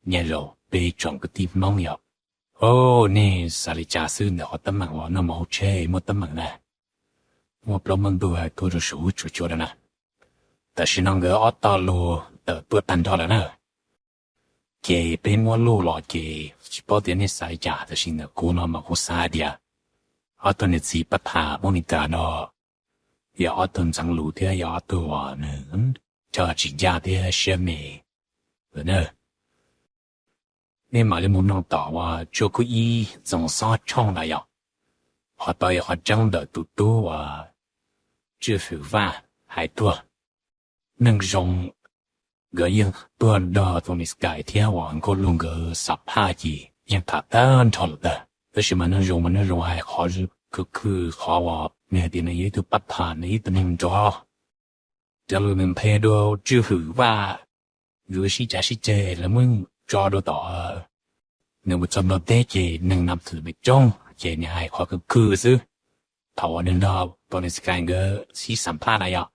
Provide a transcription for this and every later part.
Nyob zoo peb tsoom kwv tij Hmoob yom. O, nej xav li cas xwb ntawm qhov teeb meem uas noj mov hauv tsheb muaj teeb meem na, muaj plaub muaj ntug tuaj rau saum huab cua lawm na. Tam sim no nkawd ob tog lug tawm tuaj tag nrho lawm na. Ces peb muab luj los ces tsis paub tias nej xav li cas, tab sis ntawm kuv no mas kuv xav hais tias ob tug niam txiv Pab Thas Hmoob Mes Kas no yog ob tug ntxeev lus thiab yog ob tug uas nws coj tsis ncaj thiab siab me lawm na. Nej mam li mus mloog tom uas tshuaj kub ib Txoos Xob Tshooj na yom. Qhov tod yog qhov tseeb ntawm tus tub uas Tswj Hwm Vaj hais tuaj. Neeg zoo nkawd yeej tuaj nrog Tony Sky thiab uas Nkauj Luj nkawd xam phaj ces yeej tham tag nrho lawm ntag. Tab sis mas Neeg Zoo mas Neeg Zoo hais qhov khwv khwv qhov uas nws hais tias nws yog ib tug pab tham, nws ib tug neeg nrov. Cov lus nws nqe dua Tswj Hwm Vaj, nkawd sib cav sib ceg lawv muab tso dua tom, nws mus txog Nplog teb ces neeg nam thwm me coob ces nws hais qhov khwv khwv xwb. Thaum uas nws nrog Tony Sky nkawd sib xam phaj na yom.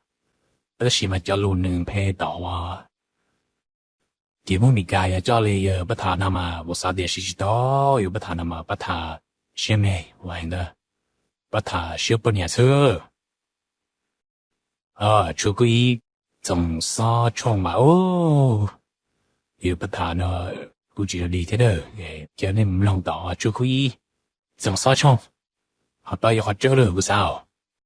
Tab sis mas cov lus nws nqe tom uas ces Hmoob Mes Kas yog coj li yawg Pab Thas no mas kuv xav tias siv tsis tau, yawg Pab Thas no mas Pab Thas siab me uas ntawd, Pab Thas siab poj niam xwb. Tshuaj kub ib Txoos Xob Tshooj mas, yawg Pab Thas no kuj tsis yog dig thiab na. Ces nej mloog tom tshuaj kub ib Txoos Xob Tshooj, qhov tod yog qhov tseeb lawm kuv xav.